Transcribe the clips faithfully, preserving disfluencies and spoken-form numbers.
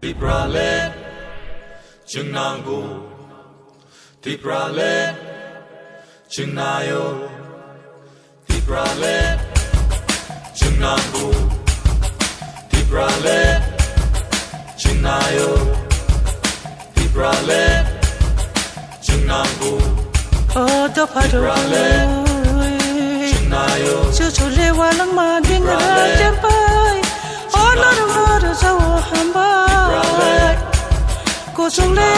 Tipraland, chwng nango. Tipraland, chwng naio. Tipraland, chwng nango. Tipraland, chwng naio. Tipraland, chwng nango. O dopha rok, Tipraland, chwng naio. Chuchule walangma dingra Tipraland, chempai. O norok no rwjao hambai. Tipraland, kuchung le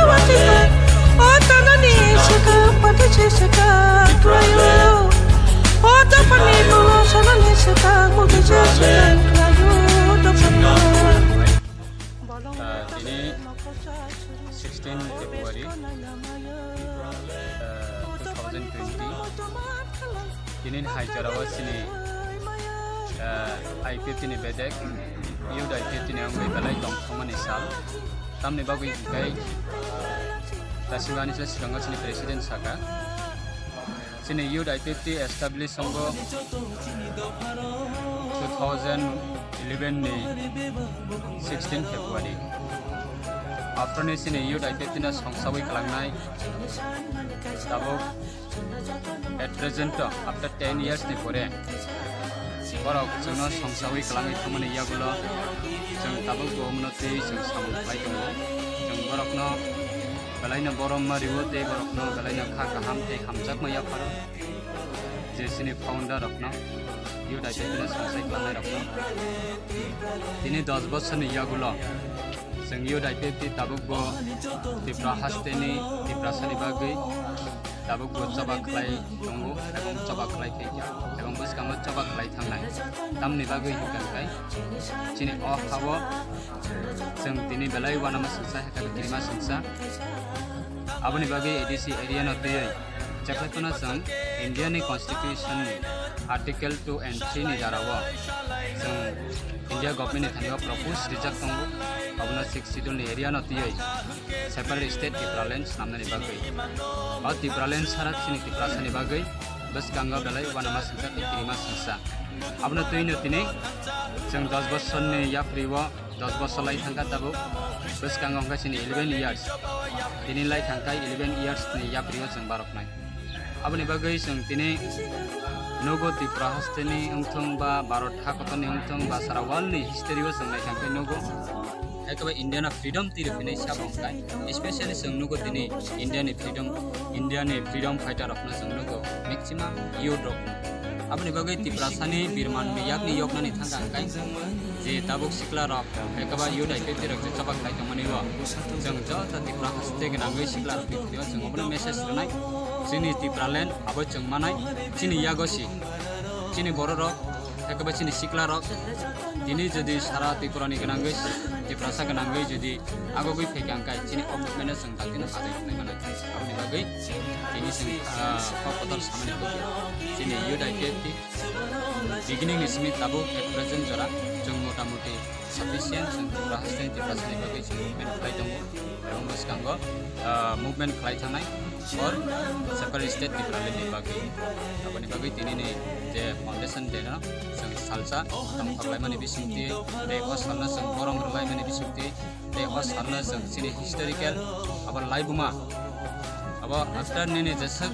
wati pai. O tanani swkang pati se swkang khlaio. O dophani bolo sanani swkang mugi se swkang khlaio. Dophani. Ah, tini sixteen February, ah, two thousand twenty. Tini hai jorao chini, ah, I P F T ni bedek, youth I P F T ni wngwi belai tongthokmani sal. Tamni bagwi hwnkhe, dasimani se swkango chini president saka. Chini youth I P F T establish wngo two thousand eleven ni sixteen February. After ni chini youth I P F T no songsawi kwlangnai tabuk at present o after ten years ni pore borok chwngno songsawi kwlangwi thangmani yagulo chwng tabuk bo umno twi chwng samung khlai tongo. Chwng borokno belaino borom ma riwo tei borokno belaino kha kaham tei hamjakma yapharo. Je chini founder rokno, youth I P F T no songsawi kwlangnai rokno. Tini dos bosorni yagulo chwng youth I P F T tabuk bo Tripura hasteni Tiprasani bagwi tabuk bo choba khlai tongo, ebong choba khlai phaikha, ebong bwskango choba khlai thangnai. Tamni bagwi hwnkha khe chini o ha-o chwng tini belai uanama singsa, hwnkha khe kirima singsa. Aboni bagwi A D C area no twiwi chekhlai phano chwng India ni constitution ni article two and three ni jora o chwng India government ni thani o propose rijak tongo, abono sixth schedule ni area no twiwi separate state Tipraland swnamnani bagwi. O Tipraland sara chini Tiprasani bagwi bwskango belai uanama singsa tei kirima singsa. Abono twino tini chwng dos bosorni yapri o dos bosor lai thangkha tabuk, bwskango hwnkha chini eleven years. Tini lai thangkha eleven years ni yapri o chwng baroknai. Aboni bagwi chwng tini nugo Tripura hasteni wngthung ba Bharat hakotorni wngthung ba sara world ni history o chwng naithangkhe nugo. Ekaba India no freedom tiri phinai sabo hwnkha, especially chwng nugo tini India ni freedom, India ni freedom fighter rokno chwng nugo, maximum youth rokno. Aboni bagwi Tiprasani birman yakni yoknani thangkha hwnkha je tabuk sikla rok, ekaba youth I P F T rok je choba khlai tongmani o chwng joto Tripura haste gwnangwi sikla rokni thani o chwng obono message rwnai, chini Tipraland abo chwng manai, chini yago si, chini borok rok, ekaba chini sikla rok, tini jodi sara Tripura ni gwnangwi, Tiprasa gwnangwi jodi agogwi phaikha hwnkha chini o movement no chwng dakti no ajai hwnwi mano. Aboni bagwi tini chwng, ah, kok kotor samani bagwi chini youth I P F T beginning ni simi tabuk at present jora chwng mota moti sufficient chwng Tripura haste ni Tiprasani bagwi chwng movement khlai tongo. Ebong bwskango, ah, movement khlai thangnai for separate state Tipraland ni bagwi. Aboni bagwi tini ni je foundation day no chwng salsa tongthok laimani bisingtwi tei o salno chwng borom rwlaimani bisingtwi tei o salno chwng chini historical abo laibuma abo after nini jeswk,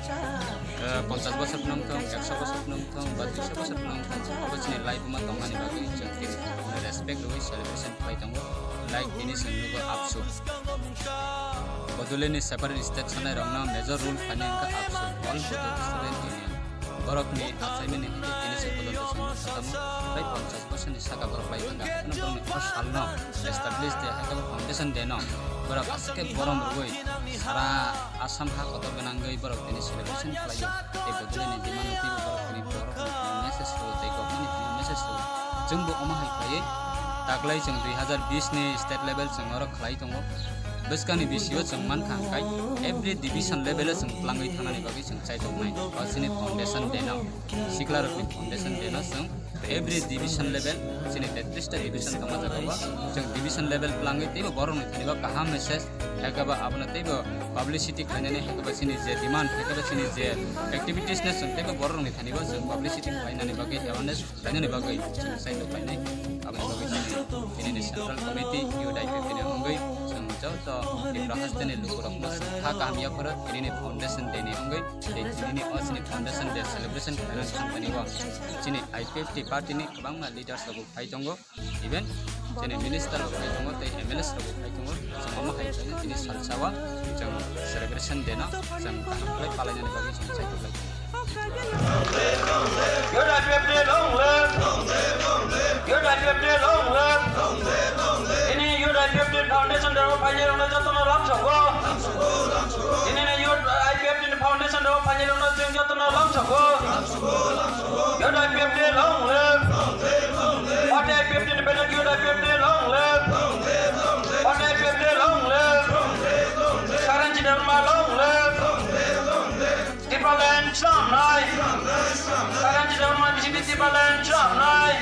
eh, ponchash bosor phano wngthong, ekso bosor phano wngthong ba duiso bosor phano wngthong, abo chini laibuma tongnani bagwi chwng tini respect rwui celebration khlai tongo. Like tini chwng nugo ABSU. Bodolendi separate state sanai rokno major role khlainai wngkha ABSU, All Bodo Student Union. Borokni achaimani hwnkhe tini se Bodol Bosong satamo tei ponchash bosorni saka borok lai thangkha. Hwnwi borokni o salno establish day hai khe foundation day no borok aswk khe borom rwui sara Assam ha kotor gwnangwi borok tini celebration khlaio. Tei Bodolendi bimano twibo borok tini borokno message rwo tei government ni message rwo. Chwngbo omo hai khlaiwi taklai chwng dui hazar bish ni state level chwng oro khlai tongo. Bwskangni bisio chwng mankha hwnkhe every division level o chwng twlangwi thangnani bagwi chwng chaituknai. O chini foundation day no siklarokni foundation day no chwng every division level chini tetrista division tongma jagao chwng division level twlangwi teibo borokni thani bo kaham message hai khe ba abono teibo publicity khlainani hai khe ba chini je demand hai khe ba chini je activities no chwng teibo borokni thani bo chwng publicity khlainani bagwi awareness khlainani bagwi chwng chaitok khlainai. Aboni bagwi chwng Tinini Central Committee Youth I P F T ni wngwi chwng joto Tripura hasteni lukurokno chwng kha kaham yapharo tinini Foundation Day ni wngwi tei tinini o chini Foundation Day celebration khlaina thangmani o chini I P F T party ni kwbangma leaders rok phai tongo, even chini minister rok phai tongo tei M L As rok phai tongo, chwng omo hai chwng tini salsa o chwng celebration day no chwng kaham khlai palainani bagwi chwng chaitok lai tongo. Youth I P F T long live! Youth I P F T long live! Ini Youth I P F T Foundation Day o phainai rokno jotono lam sogo. Ini ni Youth I P F T Foundation Day o phainai rokno chwng jotono lam sogo. Youth I P F T long live! Party I P F T ni banner Youth I P F T long live! Party I P F T long live! Saranjit Debbarma long live! Tipraland slamnai! Saranjit Debbarma bisingtwi Tipraland slamnai!